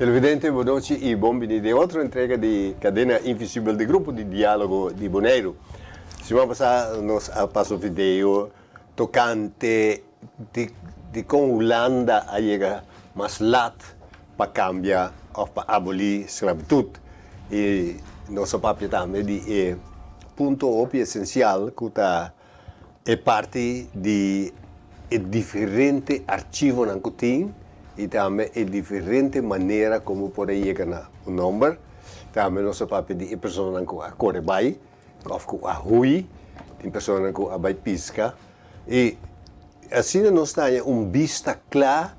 Televidente, bon nochi i bon bini den otro entrega di Kadena Invisibel di Grupo di Diálogo di Boneiru. Siman pasá nos a pasa un video tokante di dikon Hulanda a yega mas lat pa kambia òf pa abolí sklabitut. I nos a papia tambe di e punto hopi esensial ku ta e parti di e diferente archivonan ku tin i tambe e diferente manera komo por a yega na un nòmber. Tambe nos a papia di e personanan ku a kore bai òf ku a hui, tin personanan ku a bai piska i asina nos ta haña un bista kla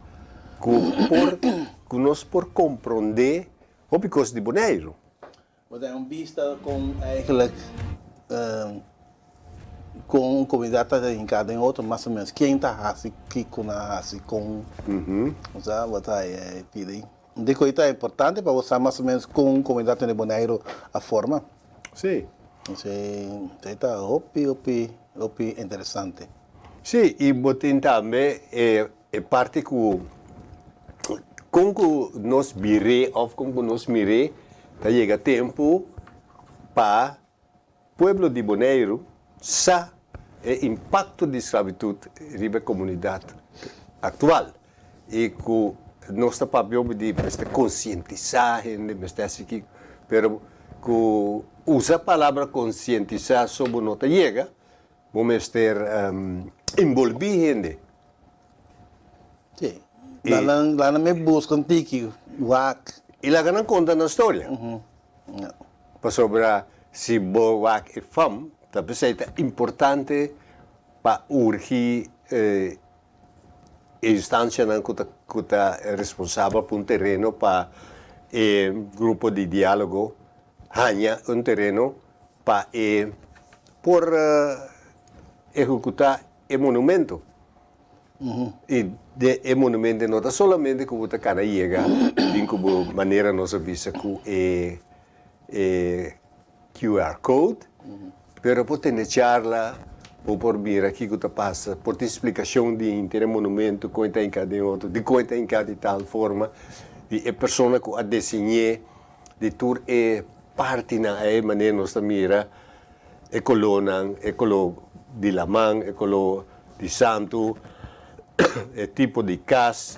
ku por ku nos por komprondé hopi kos di Boneiru. Bo ta un bista kon eigenlijk kon un komunidat ta hinká den otro mas o menos ken ta hasi kiko nan a hasi kon osea bo ta haya e pida ei. Dikon ta importante pa bo sa mas o menos kon un komunidat di Boneiru a forma. Sí. Esei ta hopi hopi hopi interesante. Sí, i bo tin tambe e E parti ku kon ku nos bir'é òf kon ku nos mir'é ta yega tempu pa pueblo di Boneiru sa e impakto di sklabitut riba e komunidat aktual i ku nos ta papia hopi di mester konsientisá hende, mester hasi kiko, pero ku usa palabra konsientisá so bo no ta yega. Bo mester enbolbí hende. Sí. I laga nan me buska un tiki wak. I laga nan konta nan storia. Pasobra si bo wak e fam, ta p'esei ta importante pa urgi e instansianan ku ta ku ta responsabel pa un tereno pa e grupo di diálogo haña un tereno pa e por ehekutá e monumento. I den e monumento no ta solamente ku bo ta kana yega bin ku bo manera nos a bisa ku e e QR code, pero por tene charla, bo por mira kiko ta pasa, por tin splikashon di henter e monumento, kon e ta hinká den otro, dikon e ta hinká di tal forma, di e persona ku a diseñ'é. Di tur e partinan ei manera nos ta mira e kolónan, e koló di laman, e koló di santu, e tipo di kas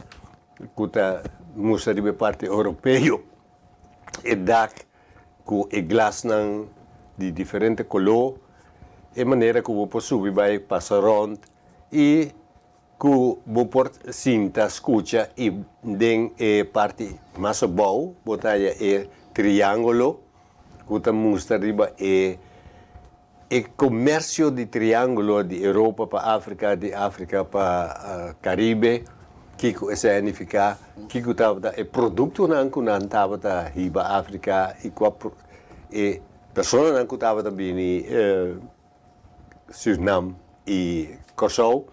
ku ta mustra riba e parti europeo, e dak ku e glasnan di diferente koló, e manera ku bo por subi bai pasa rònt i Ku bo por sinta skucha i den e parti mas abou bo ta haya e triángulo ku ta mustra riba e e komersio di triángulo di Europa pa Afrika, di Afrika pa Karibe, kiko esei a nifiká, kiko tabata e produktonan ku nan tabata hiba Afrika i kua e personanan ku tabata bini Surinam i Kòrsou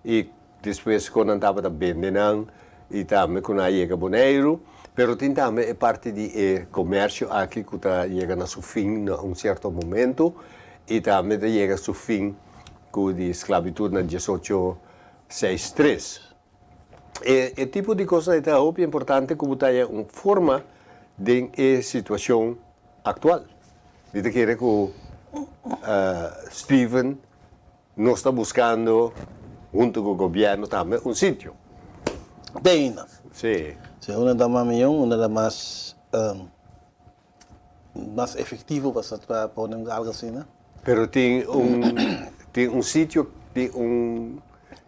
i despues kon nan tabata bende nan i tambe ku nan a yega Boneiru. Pero tin tambe e parti di e komersio aki ku ta yega na su fin na un sierto momento i tambe ta yega su fin ku di sklabitut na diesocho seis tres. E e tipo di kosnan ei ta hopi importante ku bo ta haña un forma den e situashon aktual. Mi ta kere ku Steven nos ta buskando huntu ku gobièrnu tambe un sitio. Te ainda. Sí. Sí, una ta mas mion, una ta mas mas efectivo pa pa pone algo asina. Pero tin un tin un sitio tin un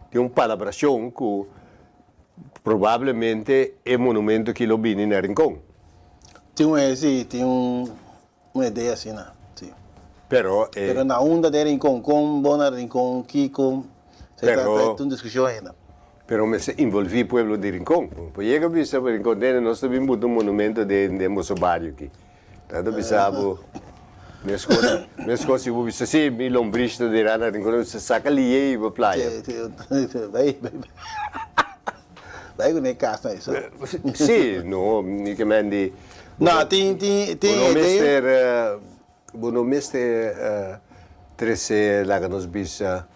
tin un palabrashon ku probablemente e monumento aki lo bini na Rincon. Tin un si tin un un idea asina si. Pero e. Pero na unda den Rincon kon bo na Rincon kiko Pero. Ta un diskushon ainda. Pero mester involví pueblo di Rincon. Bo yega bisa pa Rincon, Dene, nos ta bin buta un monumento den den boso bario aki. Nan ta bisa bo, meskos, meskos si bo bisa, sí, mi lombrish ta dera na Rincon, nan bisa, saka lié i bo playa. Sí, sí, bai, bai, bai ku ne kas na eso. Sí, no, mi ke men di. No, tin, tin, tin Bo no idea. mester, bo no mester trese, laga nos bisa,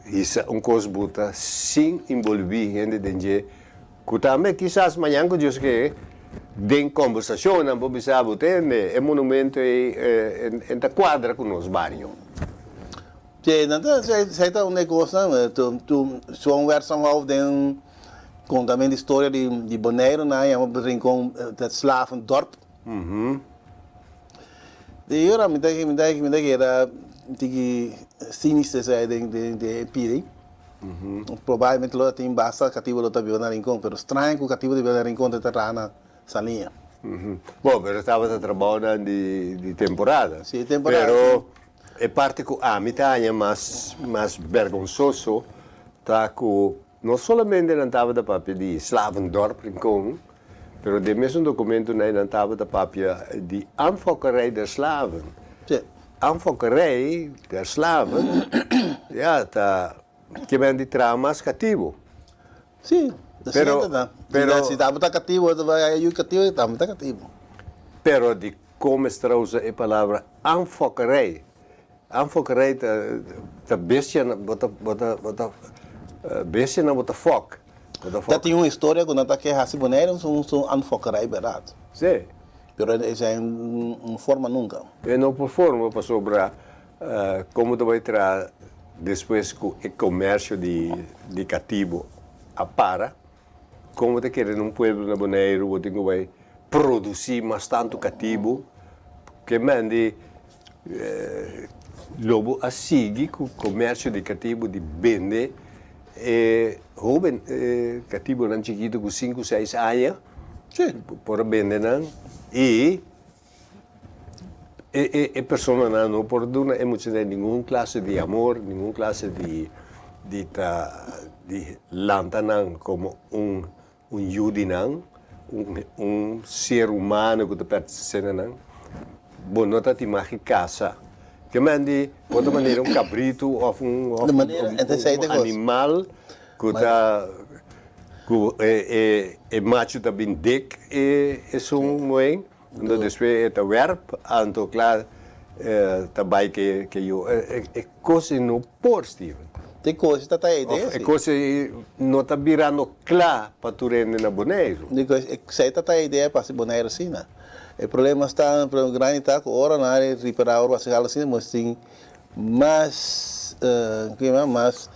Hisa un kos buta sin inbolbí hende den dje ku tambe kisas mañan ku Dios ke Den kombersashonnan por bisa bo tende e monumento ei en ta kuadra ku nos bario. Sí, nan ta esei ta un di e kosnan. Tu Schoon Werkzaamhof den kontamentu di storia di Boneiru nan a yama Rincon het slavendorp. Di ora mi ta mi ta mi ta keda un tiki sinister esei den den e pidi. Probablemente lo ta tin basta katibu lo ta biba na Rincon, pero straño ku katibu ta biba na Rincon ta traha na Saliña. Bo, pero tabata trabounan di temporada. Sí, temporada. Pero e parti ku ami ta haña mas mas bergonsoso ta ku no solamente nan tabata papia di Slavendorp Rincon, pero den mesun dokumentonan nan tabata papia di aanfokkerij der slaven. Sí. Aanfokkerij der slaven, ya, ta kimen di traha mas katibu. Sí, ta Pero, cierto ta. pero, Si tabata katibu, tabata yu katibu, tabata katibu. Pero di kon mester a usa e palabra aanfokkerij? Aanfokkerij ta ta bestianan bo ta bo ta bo ta bestianan bo ta fok, bo ta Ta fok. tin un historia ku nan ta ke hasi Boneiru su su aanfokkerij bèrdat. Sí. Pero esei no forma nunka. E no por forma pasobra komo ta bai traha despues ku e komersio di di katibu a para? Komo ta kere na un pueblo na Boneiru bo tin ku bai produsí mas tantu katibu ke men di Lo bo a sigui ku komersio di katibu di bende e hoben e katibunan chikitu ku sinku seis aña por a bende nan i e e personanan no por duna e muchanan ningun klase di amor ningun klase di di ta di lanta nan komo un Un yu di nan, un ser humano ku ta pertesé na nan, bo no ta tin mag di kasa. Ke men di otro manera un kabritu òf un animal ku ta ku e machu ta bin dek esun muhé, anto despues e ta wèrp, anto kla ta bai ke yu. E kos ei no por, Steven. E kos ta ta idea, si. E kos ei no ta birando kla pa tur hende na Boneiru. Esei ta ta idea pa hasi Boneiru asina. E problema sta, e problema grandi ta ku ora nan a ripará ora hasi algu asina mester tin mas, mas,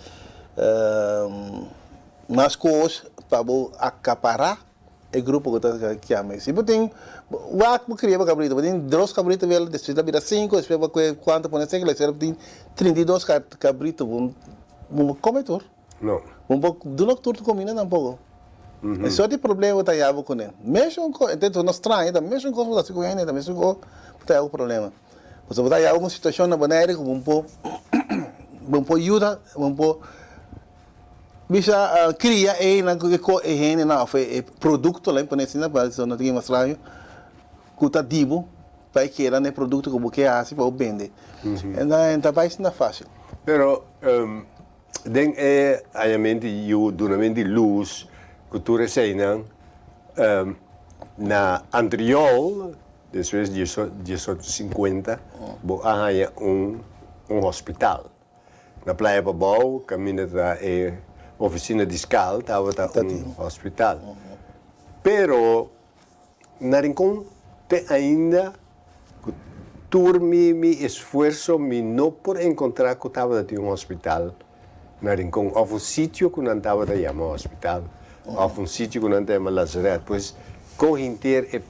mas kos pa bo akapará E grupo ku ta kiama si bo tin wak bo kria bo kabrito bo tin dos kabrito bel despues ta bira sinku despues bo kue kuantu pone sinku despues bo tin 32 kabrito bo bo kome tur No. bo no por duna tur tu kuminda tampoko e sort di problema bo ta haya bo kuné mesun kos entonces no straño ta mesun kos bo ta hasi ku hende ta mesun kos bo ta haya bo problema pasobra bo ta haya un situashon na Bonaire ku bo no por bo no por yuda bo no por Bisa cria einan cu e co e hendenan of e productonan pone asina pa so no tin mas straño cu ta di bo pa e keda na e producto cu bo ke haci pa bo bende. En ta bay asina facil. Pero den e hañamento di yu, dunamento di luz cu tur eseinan na Antriol despues 1850 bo a haña un hospital. Na Playa Pabou kaminda ta e ofisina di skal tabata un hospital. Pero na Rincon te ainda ku tur mi mi esfuerso mi no por enkontra ku tabata tin un hospital na Rincon òf un sitio ku nan tabata yama hospital òf un sitio ku nan ta yama lazaret. Pues kon hinter e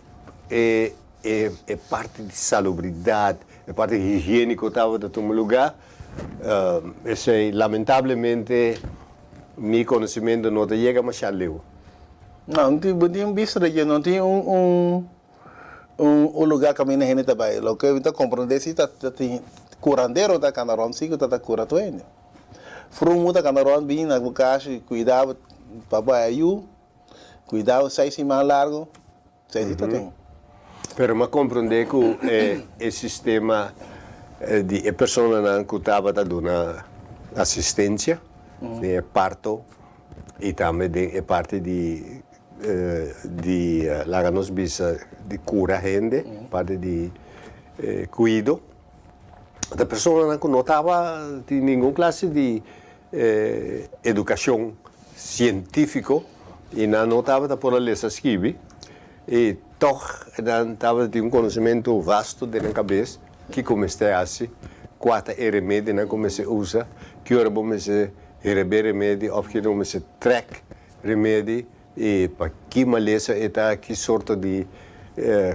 e E parti di salubridat, e parti higiéniko tabata tuma lugá. Esei lamentablemente mi konosementu no ta yega mashá leu. No, no tin, bo tin un bista di dje, no tin un un lugá kaminda hende ta bai. Loke mi ta komprondé si ta tin kurandero ta kanda rònt si ku ta ta kura tur hende. Frumu ta kanda rònt bini na bo kas i kuida bo pa bo haya yu, kuida bo seis siman largu. Esei ta tin. Pero m'a komprondé ku e sistema di e personanan ku tabata duna asistensia den e parto i tambe den e parti di di laga nos bisa di kura hende, parti di kuido, ta personanan ku no tabatin ningun klase di edukashon sientífiko i nan no tabata por a lesa skibi. I tòg nan tabatin un konosementu vasto den nan kabes kiko mester hasi, kua ta e remedinan ku mester usa, ki ora bo mester herebé remedi òf ki ora bo mester trèk remedi i pa ki malesa e ta, ki sorto di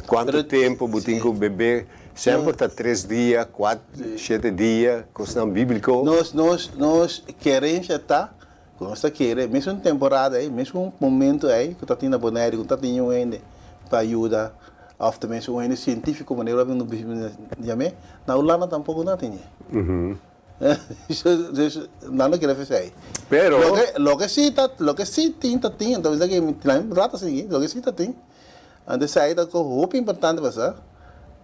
kuantu tempu bo tin ku bebé. Semper ta tres dia, kuat, shete dia, kosnan bíbliko. Nos, nos, nos kerensha ta Ku nos ta kere mesun temporada ei, mesun momento ei ku ta tin na Bonaire ku no ta tin niun hende pa yuda òf ta mesun un hende sientífiko manera ku nos yam'é, na Hulanda tampoko no a tene. Dus nan no kere hasi esei. Pero. Loke loke si ta loke si tin ta tin, anto bisa ke mi rata sigui, loke si ta tin, anto esei ta ku hopi importante pasobra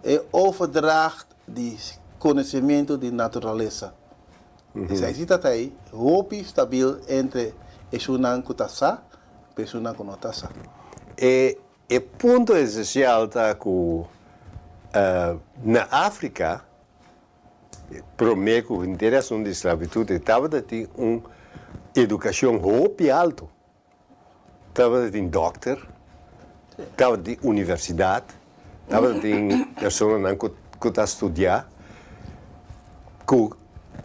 e overdracht di konosementu di naturalesa. Esei si ta ta ei hopi stabil entre esunnan ku ta sa ku esunnan ku no ta sa. E e punto esensial ta ku na Afrika promé ku henter e asuntu di sklabitut e tabata tin un edukashon hopi altu. Tabata tin dòkter, tabata tin universidat, tabata tin personanan ku ku ta studiá, ku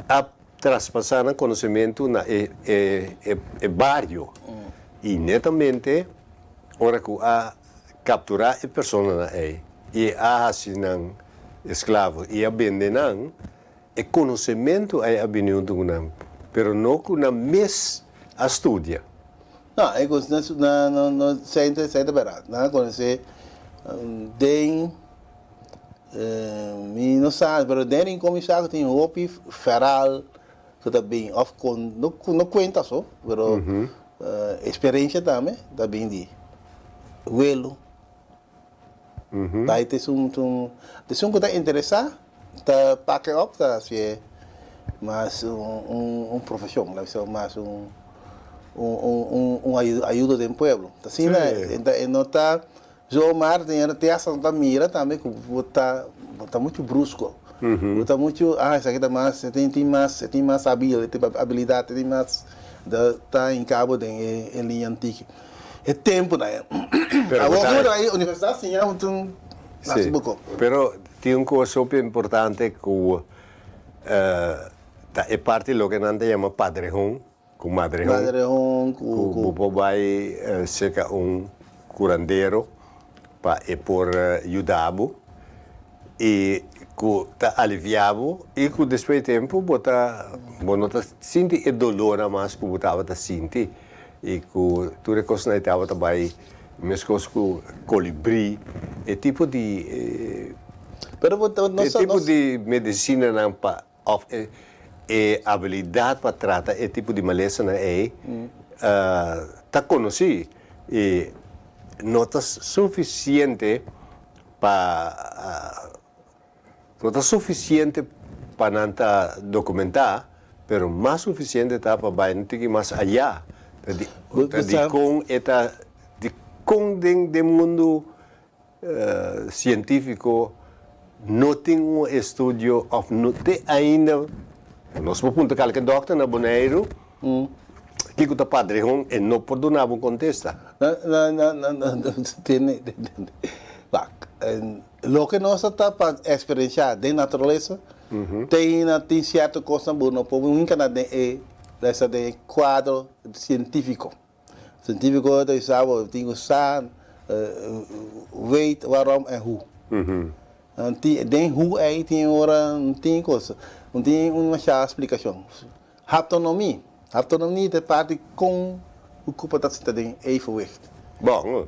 a traspasá nan konosementu na e e e bario. I netamente ora ku a kapturá e personanan ei i a hasi nan esklavo i a bende nan, E konosementu ei a bini huntu ku nan, pero no ku nan mes a studia. No, e kos na na no no sei ta sei ta bèrdat. Nan a konosé den mi no sa, pero den Rincon mi sa ku tin hopi feral ku ta bin òf kon no no kuenta so, pero eksperensia tambe ta bin di welo. Bai ta esun esun esun ku ta interesá ta pak e op ta hasié mas un un un profeshon laga bisa mas un un un un un ayudo den pueblo ta asina e no ta zomaar den te hasta no ta mira tambe ku bo ta bo ta muchu brusko bo ta muchu ah esaki ta mas e tin mas e tin mas habil e tin abilidat e tin mas ta hinka bo den e liña antiki. E tempunan e. Pero Awor bo ta. ku ta e universidat siña un tin Sí, nasi boko. pero tin un kos hopi importante ku ta e parti loke nan ta yama padrehon ku madrehon. Madrehon ku Ku ku. bo por bai serka un kurandero pa e por yuda bo i ku ta alivia bo i ku despues di tempu bo ta bo no ta sinti e dolornan mas ku bo tabata sinti. I ku tur e kosnan ei tabata bai meskos ku kolibrí, e tipo di Pero bo ta e tipo di medisinanan pa òf e e abilidat pa trata e tipo di malesanan ei ta konosí i no ta sufisiente pa No ta sufisiente pa nan ta dokumentá, pero mas sufisiente ta pa bai un tiki mas ayá. Ta di ta dikon e ta dikon den den mundu sientífiko no tin un estudio òf no te ainda nos por puntra kalke dòkter na Boneiru kiko ta padrehon e no por duna bo un kontesta. No no no no no tene wak. Loke nos a ta pa eksperensiá den naturalesa, te na tin sierto kosnan bo no por hinka na den e lesa den e kuadro sientífiko. Sientífiko ta bisa bo tin ku sa weet waarom en hoe. Den hoe ei tin ora no tin kos, no tin un mashá splikashon. Haptonomie. Haptonomie ta e parti kon bo kurpa ta sinta den evenwicht. Bon,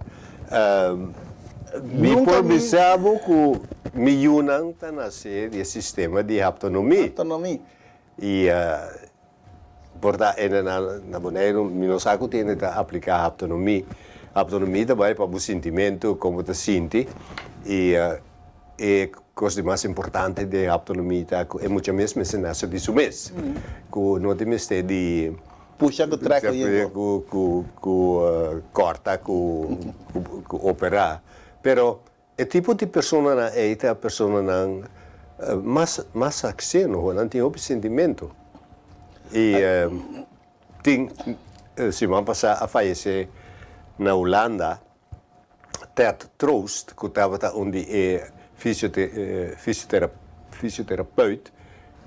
mi por bisa bo ku mi yunan ta nase di e sistema di haptonomie. Haptonomie. I por ta ene na Boneiru mi no sa ku tin ta apliká haptonomie. Haptonomie ta bai pa bo sintimentu, kon bo ta sinti i E kos di mas importante den autonomia ta ku e mucha mes mester nase di su mes, ku no tin mester di Pusha ku trek ku yego. Ku ku ku kòrta ku ku operá. Pero e tipo di personanan ei ta personanan mas mas akseno, nan tin hopi sintimentu. I tin siman pasá a fayesé na Hulanda. Ted Troost ku tabata un di e fisioterapeut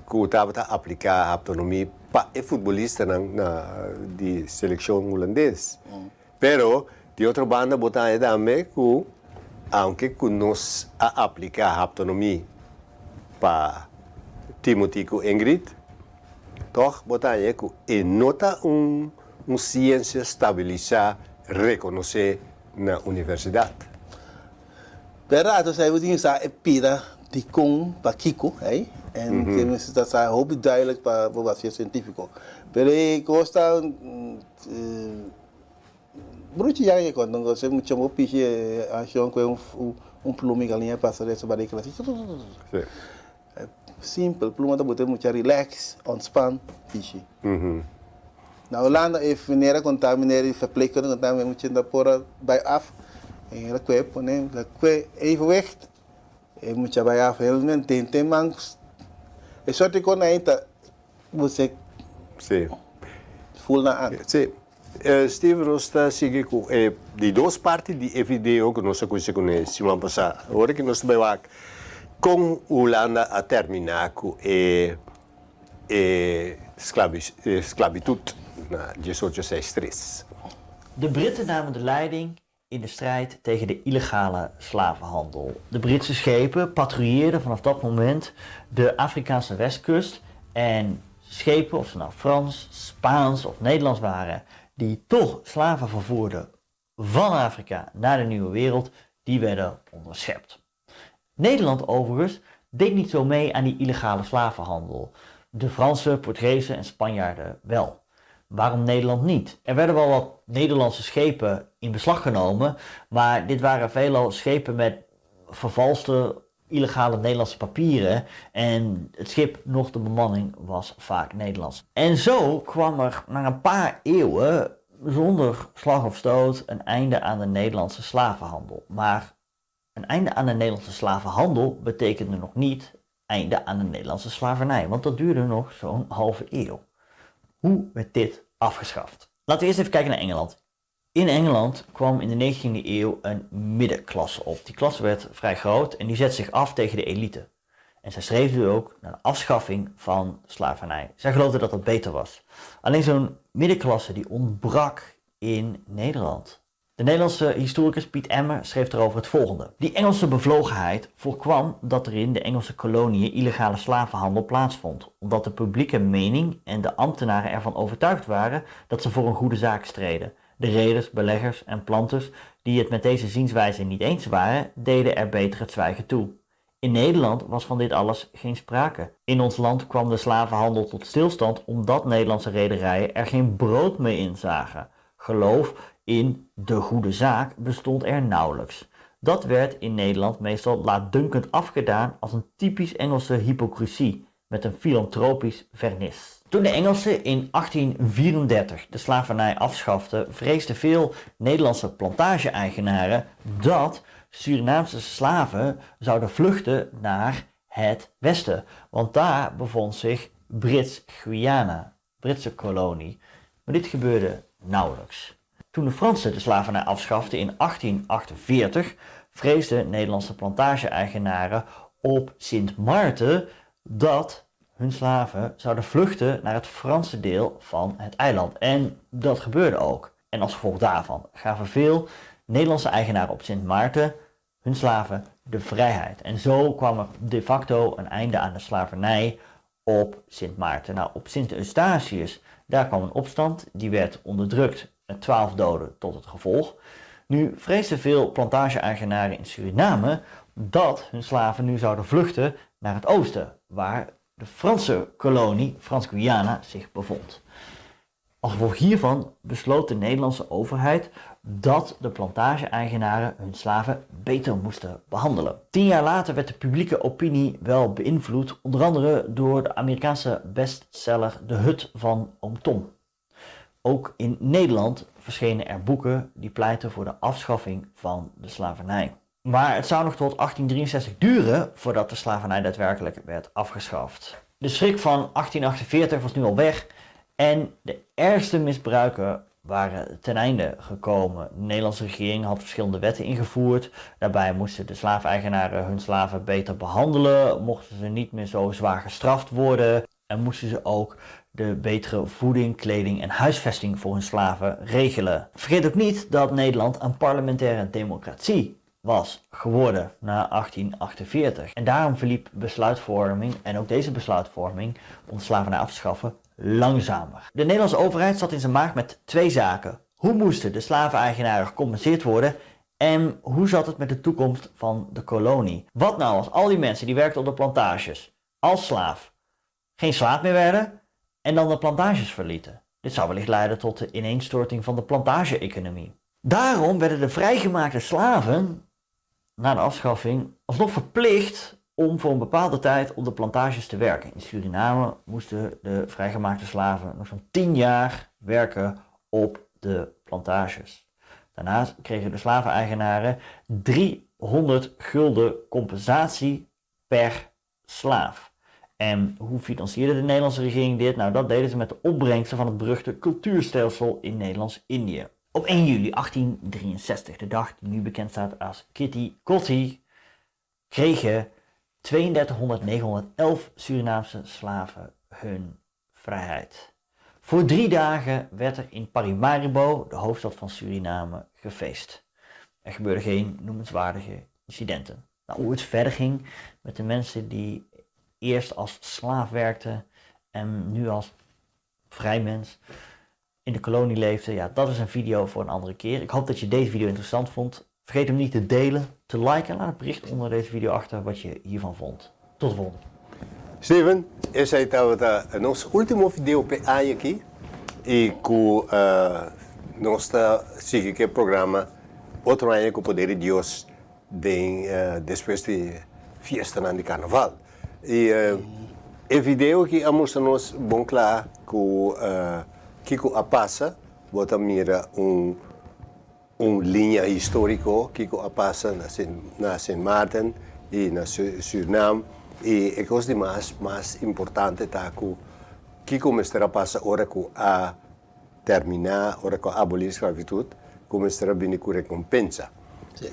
ku tabata apliká haptonomie pa e futbolistanan na di selekshon hulandes. Pero di otro banda bo ta haña tambe ku aunke ku nos a apliká haptonomie pa Timothy ku Ingrid, tòg bo ta haña ku e no ta un un siensia stabilisá rekonosé na universidat. Bèrdat, osea bo tin ku sa e pida dikon, pakiko, ei, en ke mester ta sa hopi duidelijk pa bo hasi e sientífiko. Pero e kos ta bruchi ya e kos, no se mucha bo pishi e ashon ku un pluma i galiña pasa den su barika asi, Sí. Simpel, pluma ta bota mucha relax, ontspan, pishi. Na Hulanda e meneer a konta, meneer di verpleegkundige a konta mi mucha ta por a bai af en el a kue pone, el a kue evenwicht, e mucha bai af helemaal den den man. E soort di kos nan ei ta bo se Sí. ful nan aan. Sí. Steve, nos ta sigui ku e di dos parti di e video ku nos a kuminsá kuné siman pasá. Ora ku nos ta bai wak kon Hulanda a terminá ku e e sklabitut na diesocho seis tres. De Britten namen de leiding in de strijd tegen de illegale slavenhandel. De Britse schepen patrouilleerden vanaf dat moment de Afrikaanse westkust en schepen, of ze nou Frans, Spaans of Nederlands waren, die toch slaven vervoerden van Afrika naar de Nieuwe Wereld, die werden onderschept. Nederland overigens deed niet zo mee aan die illegale slavenhandel. De Fransen, Portugezen en Spanjaarden wel. Waarom Nederland niet? Er werden wel wat Nederlandse schepen in beslag genomen, maar dit waren veelal schepen met vervalste illegale Nederlandse papieren en het schip nog de bemanning was vaak Nederlands. En zo kwam er na een paar eeuwen zonder slag of stoot een einde aan de Nederlandse slavenhandel. Maar een einde aan de Nederlandse slavenhandel betekende nog niet einde aan de Nederlandse slavernij, want dat duurde nog zo'n halve eeuw. Hoe werd dit afgeschaft? Laten we eerst even kijken naar Engeland. In Engeland kwam in de 19e eeuw een middenklasse op. Die klasse werd vrij groot en die zette zich af tegen de elite. En zij streefde ook naar de afschaffing van slavernij. Zij geloofden dat dat beter was. Alleen zo'n middenklasse die ontbrak in Nederland. De Nederlandse historicus Piet Emmer schreef daarover het volgende. Die Engelse bevlogenheid voorkwam dat er in de Engelse koloniën illegale slavenhandel plaatsvond, omdat de publieke mening en de ambtenaren ervan overtuigd waren dat ze voor een goede zaak streden. De reders, beleggers en planters die het met deze zienswijze niet eens waren, deden er beter het zwijgen toe. In Nederland was van dit alles geen sprake. In ons land kwam de slavenhandel tot stilstand omdat Nederlandse rederijen er geen brood mee in zagen. Geloof in de goede zaak bestond er nauwelijks. Dat werd in Nederland meestal laatdunkend afgedaan als een typisch Engelse hypocrisie met een filantropisch vernis. Toen de Engelsen in 1834 de slavernij afschaften, vreesden veel Nederlandse plantage-eigenaren dat Surinaamse slaven zouden vluchten naar het westen. Want daar bevond zich Brits-Guyana, Britse kolonie. Maar dit gebeurde nauwelijks. Toen de Fransen de slavernij afschaften in 1848, vreesden Nederlandse plantage-eigenaren op Sint Maarten dat hun slaven zouden vluchten naar het Franse deel van het eiland. En dat gebeurde ook. En als gevolg daarvan gaven veel Nederlandse eigenaren op Sint Maarten hun slaven de vrijheid. En zo kwam er de facto een einde aan de slavernij op Sint Maarten. Nou, op Sint Eustatius, daar kwam een opstand, die werd onderdrukt met 12 doden tot het gevolg. Nu vreesden veel plantage-eigenaren in Suriname dat hun slaven nu zouden vluchten naar het oosten, waar de Franse kolonie Frans-Guyana zich bevond. Als gevolg hiervan besloot de Nederlandse overheid dat de plantage-eigenaren hun slaven beter moesten behandelen. 10 jaar later werd de publieke opinie wel beïnvloed, onder andere door de Amerikaanse bestseller De Hut van Oom Tom. Ook in Nederland verschenen er boeken die pleiten voor de afschaffing van de slavernij. Maar het zou nog tot 1863 duren voordat de slavernij daadwerkelijk werd afgeschaft. De schrik van 1848 was nu al weg en de ergste misbruiken waren ten einde gekomen. De Nederlandse regering had verschillende wetten ingevoerd. Daarbij moesten de slaafeigenaren hun slaven beter behandelen, mochten ze niet meer zo zwaar gestraft worden en moesten ze ook de betere voeding, kleding en huisvesting voor hun slaven regelen. Vergeet ook niet dat Nederland een parlementaire democratie was geworden na 1848. En daarom verliep besluitvorming en ook deze besluitvorming om de slavernij af te schaffen langzamer. De Nederlandse overheid zat in zijn maag met twee zaken. Hoe moesten de slaveneigenaren gecompenseerd worden en hoe zat het met de toekomst van de kolonie? Wat nou als al die mensen die werkten op de plantages als slaaf geen slaaf meer werden en dan de plantages verlieten? Dit zou wellicht leiden tot de ineenstorting van de plantage-economie. Daarom werden de vrijgemaakte slaven na de afschaffing alsnog verplicht om voor een bepaalde tijd op de plantages te werken. In Suriname moesten de vrijgemaakte slaven nog zo'n 10 jaar werken op de plantages. Daarnaast kregen de slaveneigenaren 300 gulden compensatie per slaaf. En hoe financierde de Nederlandse regering dit? Nou, dat deden ze met de opbrengsten van het beruchte cultuurstelsel in Nederlands-Indië. Op 1 juli 1863, de dag die nu bekend staat als Keti Koti, kregen 32.911 Surinaamse slaven hun vrijheid. Voor 3 dagen werd er in Paramaribo, de hoofdstad van Suriname, gefeest. Er gebeurden geen noemenswaardige incidenten. Nou, hoe het verder ging met de mensen die eerst als slaaf werkten en nu als vrij mens in de kolonie leefden, ja, dat is een video voor een andere keer. Ik hoop dat je deze video interessant vond. Vergeet hem niet te delen, te liken en laat een bericht onder deze video achter wat je hiervan vond. Tot de volgende. Steven, esaki tabata nos último video pa aki i ku nos ta sigui ku e programa otro aña ku poder di Dios den despues di fiesta di karnaval. I e video aki a mustra nos bon kla ku kiko a pasa, bo ta mira un liña históriko kiko a pasa na Sint Maarten i na Suriname i e kos di mas importante ta ku kiko mester a pasa ora ku a terminá, ora ku a abolí sklabitut, ku mester a bini ku rekompensa.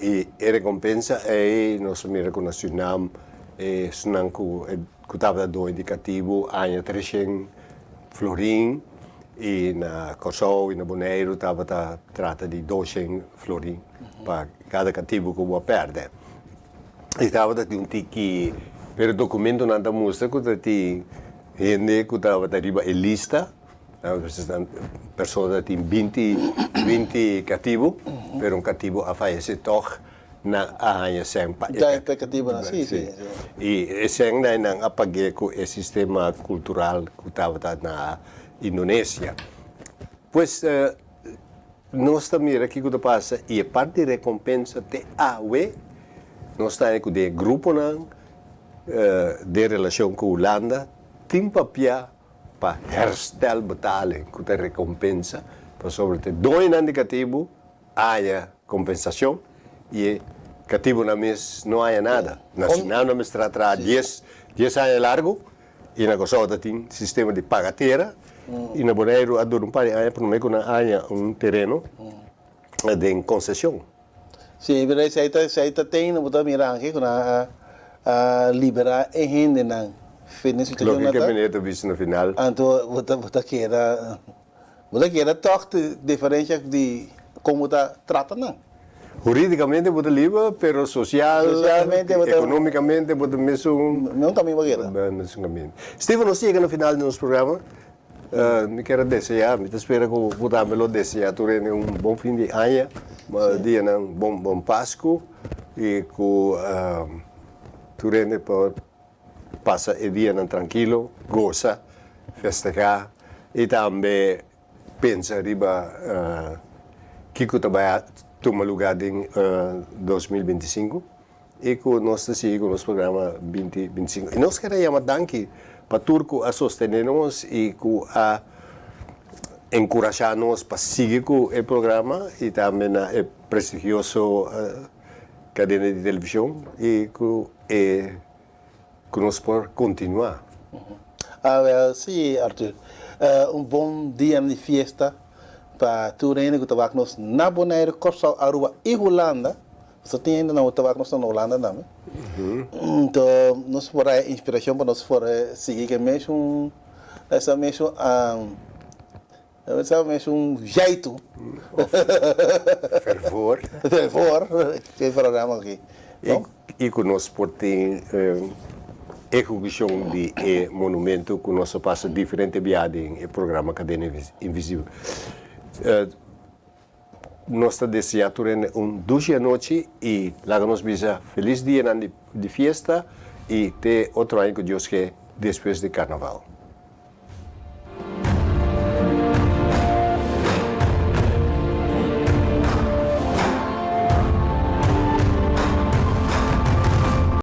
I e rekompensa ei nos a mira ku na Suriname esnan ku tabata doño di katibu a haña 300 florin i na Kòrsou i na Boneiru tabata trata di 200 florin pa kada katibu ku bo a pèrdè. I tabata tin un tiki, pero dokumentonan ta mustra ku ta tin hende ku tabata riba e lista, persona tin 20 katibu, pero un katibu a fayesé tòg nan a haña sèn pa E katibunan, si. I e sèn nan a pag'é ku e sistema kultural ku tabata na Indonesia. Pues nos ta mira kiko ta pasa i e parti di rekompensa te awe nos ta ku e gruponan di relashon ku Hulanda tin papia pa herstelbetaling ku ta rekompensa pasobra e doñonan di katibu a haña kompensashon i e katibunan mes no a haña nada. Na Suriname nan mester a traha 10 aña largu i na Kòrsou ta tin sistema di paga tera i na Boneiru a dura un par di aña promé ku nan haña un tereno den konseshon. Si, pero esei ta ten, bo ta mira aki ku nan a liberá e hendenan for di situashon Loke ku meneer ta bisa na final. Anto bo ta keda toch diferensia di kon bo ta trata nan. Hurídikamente bo ta liber, pero sosial, Sosialmente ekonómikamente bo ta mesun No kaminda bo keda. Mesun kaminda. Steven, nos a yega na final di nos programa. Mi ke deseá, mi ta spera ku bo tambe lo deseá tur un bon fin di aña, dia nan bon Pasku i ku tur hende por pasa e dianan trankil, gosa, festehá i tambe pensa riba kiko ta bai tuma lugá den 2025 i ku nos ta sigui ku nos programa 2025. I nos ke yama danki pa tur ku a sostené nos i ku a enkurashá nos pa sigui ku e programa i tambe na e prestigioso kadena di televishon i ku nos por kontinuá. Ah, wel, si, Arthur. Un bon dia di fiesta. Pa tur hende ku ta wak nos na Bonaire, Kòrsou, Aruba i Hulanda, pasobra tin hende nan ta wak nos na Hulanda tambe. Anto nos por haya inspirashon pa nos por sigui ku e mesun esa mesun esa mesun jeitu. Fervor. Fervor ku e programa aki. I ku nos por tin ehekushon di e monumento ku nos a pasa diferente bia den e programa Kadena Invisibel. Nos ta desea tur hende un dushi anochi i laga nos bisa felis dianan di fiesta i te otro aña ku Dios ke despues di Karnaval.